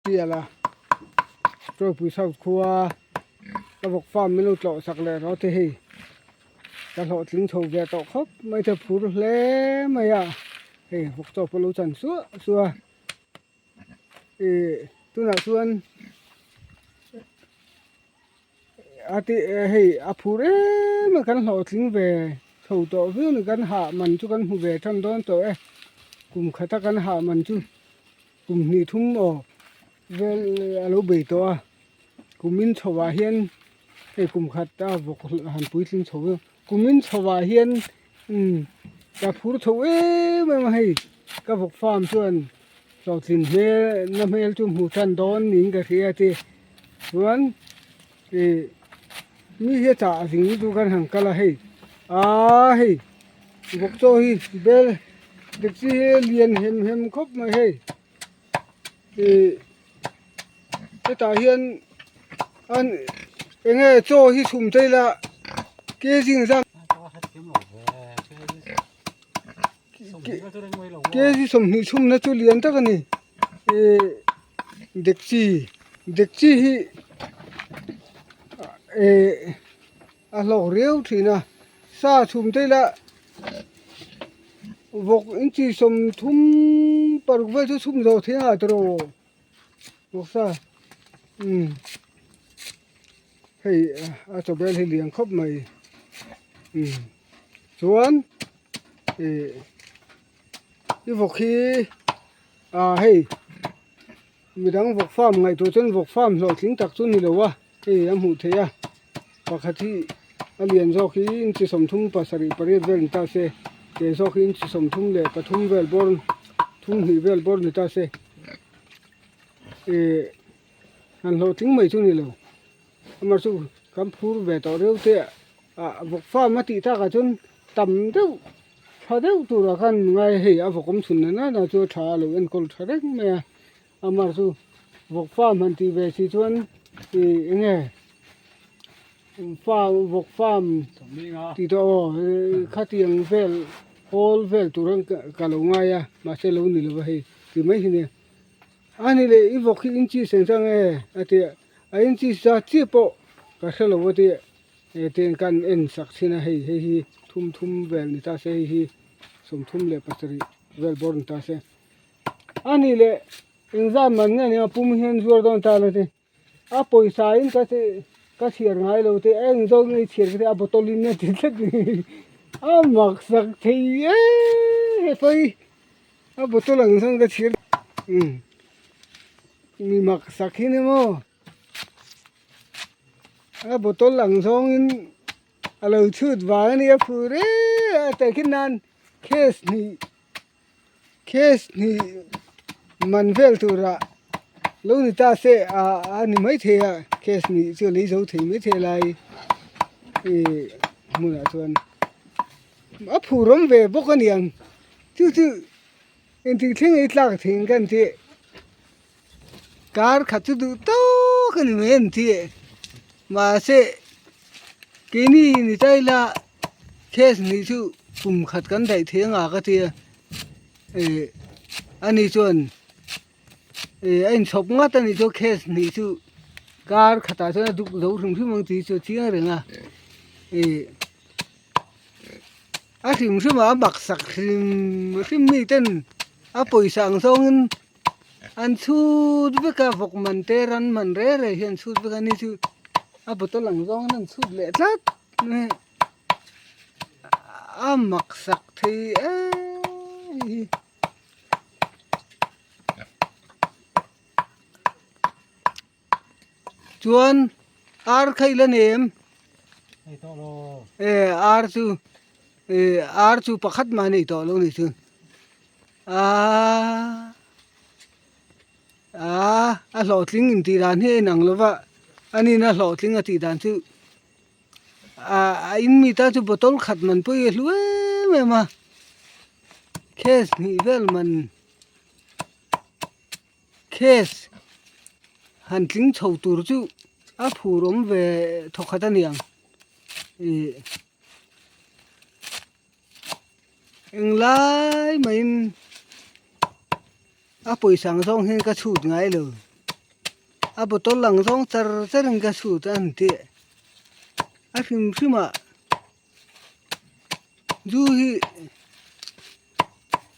Piala Chawipui South khua ka vawk farm min lo tlawh sak leh rawh te hei ka hlawhtling chho ve tawh khawp mai te phur hle mai a hei vawk chaw pawh lo chan suah suah a ih tunah chuan a ti hei a phur em a kan hlawhtling ve chho tawh viau ni kan hah man chu kan hmu ve tan dawn tawh e kum khata kan hah man chu. Kum hnih thum aw vel a lo bei tawh a kumin chho ah hian hei kum khat a vawk han puitling chho viau kumin chho ah hian umm ka phur chho em em a hei ka vawk farm chuan hlawhtlin hmel na hmel chu hmu tan dawn niin ka hria a ti chuan ih mi hi a chah zing lutuk kan han kal a hei aaa hei. Vawk chaw hi bel dik chi hi a lian hem hem khawp mai hei ih hetah hian an eng nge chaw hi chhum thei ila kg zat kg 20 chhumna chu lian tak a ni ih dekchi dekchi hi ih. A hlawk riau thin a, sa chhum te ila vawk inchi 30 paruk vel chu chhum zawh thei ang a tiraw vawk sa umm hei a chaw bel hi lian khawp mai umm chuan ih i vawk hi ah hei midang vawk farm ngaihtuah chuan vawk farm hlawhtling tak chu ni lo a. Hei a hmuh theih a, pakhat hi a lian zawk hi inchi 37 vel ni ta se, ke zawk hi inchi 33 vel bawr thum hnih vel bawr ni ta se, ih han hlawhtling mai chu ni lo, amah chu kan phur ve tawh reuh te ah vawk farm a tih takah chuan tam deuh tha deuh turah khan ngai hei a vawk awm chhun nana na chu a tha a lo enkawl tha reng mai a. Amah chu vawk farm han tih ve si chuan ih eng nge farm vawk farm tih tawh aw khatiang vel hawl vel tur ang ka lo ngai a mahse lo ni lo va hei tih mai hi nia a ni leh i vawk hi inchi seng chang e a ti a a inchi zat chiah pawh ka hre lo a ti a tin kan en sak thin a hei hei hi thum thum vel ni ta se hei hi 37 vel bawr ni ta se. A nih leh engzam man nge nia pum hian zuar dawn ta la te a pawisa in ka ka chhiar ngai lo te a engzawk nge i chhiar ka ti a bottle in a ti tlat mai a mak sak thei e hepawi a bottle ang chuan ka chhiar umm mi mak sak hi ni maw a bottle ang zawngin a lo chhut vang a nia phur em a tehkhin nan case hnih. Case hnih man vel turah lo ni ta se ah a ni maithei a case hnih chu a lei zo thei maithei lai ih hmunah chuan a phur awm ve bawk a niang chu chu engtik thleng ei tlak thei ang ka ni tih kar khat chu duh tawk a ni mai a ni tih mahse keini ni ta ila case hnih chu kum khat kan daih thei anga ka ti a ih ani chuan ih a inchhawp ngat a nih chu case hnih chu kar khatah chuan a duk zo hrim hrim ang tih chu a chiang reng a ih a hrim hrim ah a mak sak hrim hrim mi ten a pawisa ang zawngin. An chhut vek a vawk man te ran man reh reh hi an chhut vek a ni chu a bottle ang zawng in an chhut leh tlat mai a mak sak thei em hi. Chuan ar kha ila nei em? E ar chu e ar chu pakhat mah nei tawh lo ni chu. Aaa aaa a hlawhtling intih dan hi a inang lo va a nin a hlawhtling a tih dan chu ah a in mi tan chu bottle khat man pawh hi a hlu em em a case hnih vel man case han tling chho tur chu a phur awm ve thawkhat a niang ih. Englai maiin a pawisa ang zawng hian ka chhut ngai lo. A bottle lang zawng char char in ka chhut a an tih a hrim hrim ah zu hi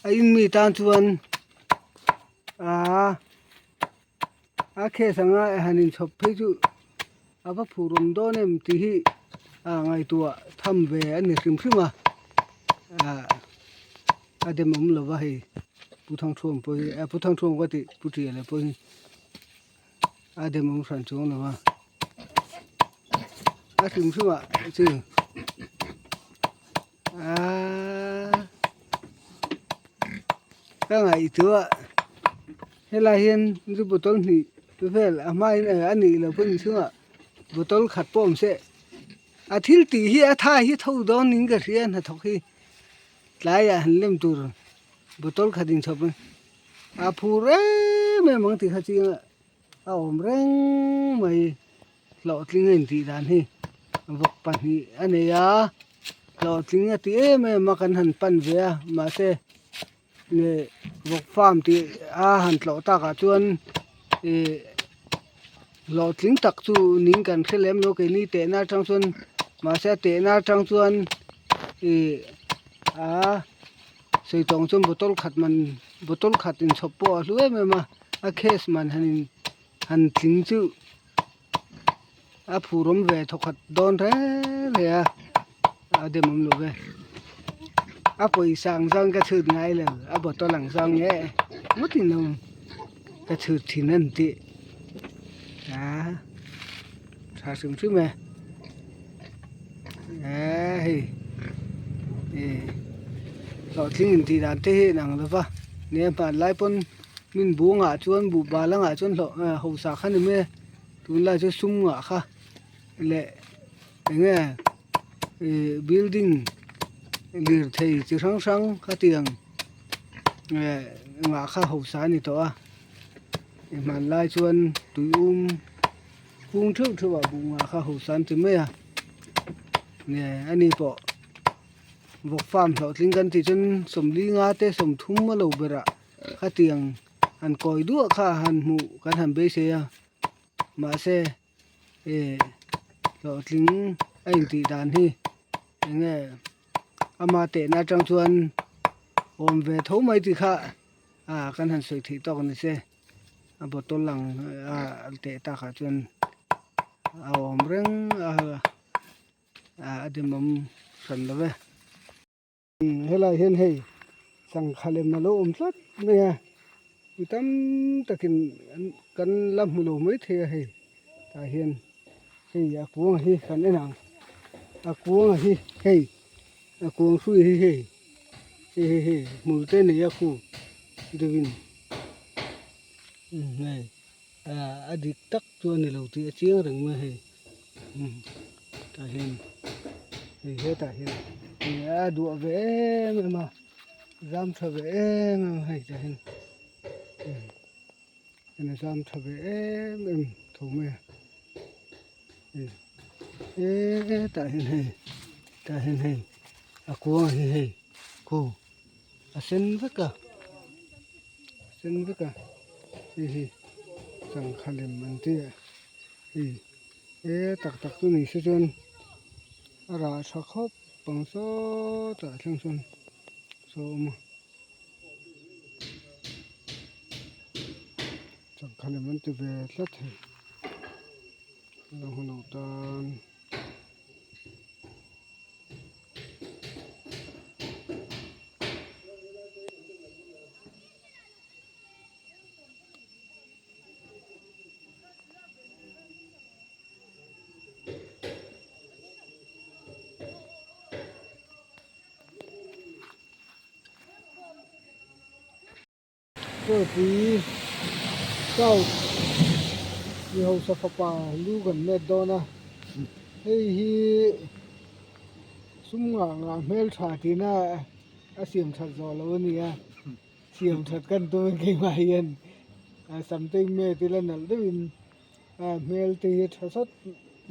a in mi tan chuan aaa a case anga han inchhawp phei chu a va phur awm dawn em tih hi a ngaihtuah tham ve a ni hrim hrim a ah a dem awm lo va hei Pu Thangthuam pawh hi a Pu Thangthuam ka tih Pu Tiala pawh hi a dem awm hran chuang lo va a hrim hrim ah chu aaa ka ngaihtuah helai hian zu bottle hnih vel a hmain a nih loh pawh inchhungah bottle khat pawh awm se a thil tih hi a tha hi tho dawn niin ka hria hnathawk hi tlaiah han lem tur bottle khat inchhawp a phur em em ang tih kha chiang a awm reng mai. Hlawhtling a intih dan hi vawk pahnih a nei a hlawhtling a ti em em a kan han pan ve a mahse ih vawk farm tih a han tlawh takah chuan ih hlawhtling tak chu ning kan hre lem lo keini tehna atang chuan mahse a tehna atang chuan ih a sawi tawng chuan bottle khat man bottle khat inchhawp pawh a hlu em em a a case man han in han tling chu. A phur awm ve thawkhat dawn reng reng a a dem awm lo ve a pawisa ang zawng ka chhut ngai lo a bottle ang zawng nge ngawt in awm ka chhut thin an tih ah tha hrim hrim e eh hei ih hlawhtling in tih dan te hi inang lo va nia hmanlai pawn min buangah chuan buhbal angah chuan hlawh hausa kha ni mai a. Tunlai chu sum ngah kha leh eng nge ih building lirthei chi hrang hrang khatiang eh ngah kha hausa a ni tawh a hmanlai chuan tui um kung theuh theuh ah buh ngah kha hausa an ti mai a nge ani pawh vawk farm hlawhtling kan tih chuan sawmli nga te sawmthum a lo berah khatiang han kawi duah kha han hmuh kan han beisei a mahse ih hlawhtling a intih dan hi eng nge ama tehna atang chuan awm ve tho mai tih kha ah kan han sawi theih tawk a ni se a bottle ang a teh takah chuan a awm reng a a demawm hran lo ve. Helai hian hei sangha lem a lo awm tlat mai a mi tam takin kan la hmu lo mai thei a hei tah hian hei a kuang hi kan en ang a kuang hi hei a kuang hrui hi hei hei hei hei hmul te nei a khu deuhin hei a dik tak chu a ni lo tih a chiang reng mai a hei. Tah hian hei hetah hian a duah ve em em a zam tha ve em em a hei tah hian a zam tha ve em em tho mai a hetah hian hei tah hian hei a kuang hi hei khu a sen vek a a sen vek a hei hi sangha lem an ti a. Hei he tak tak chu ni se chuan a rah tha khawp ang sawtah thleng sawn saw a awm a changkha lem an ti ve tlat thei a hun lo tan. Chawlhpui south mi hausa fapa lu kan met dawn a hei hi sum ngah ngah hmeltha tihna a siam that zawh loh a ni a. Siam that kan tum a keimah hian sam te in met ila nalh deuhin a hmel te hi a tha sawt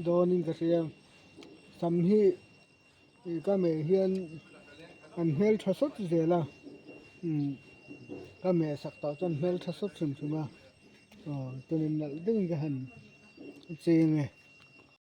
dawnin ka hria sam hi ka meh hian an hmel tha sawt zel a ka meh sak tawh chuan hmel tha sawt hrim hrim a. Aw chuanin nalh deuhin ka han cheng e.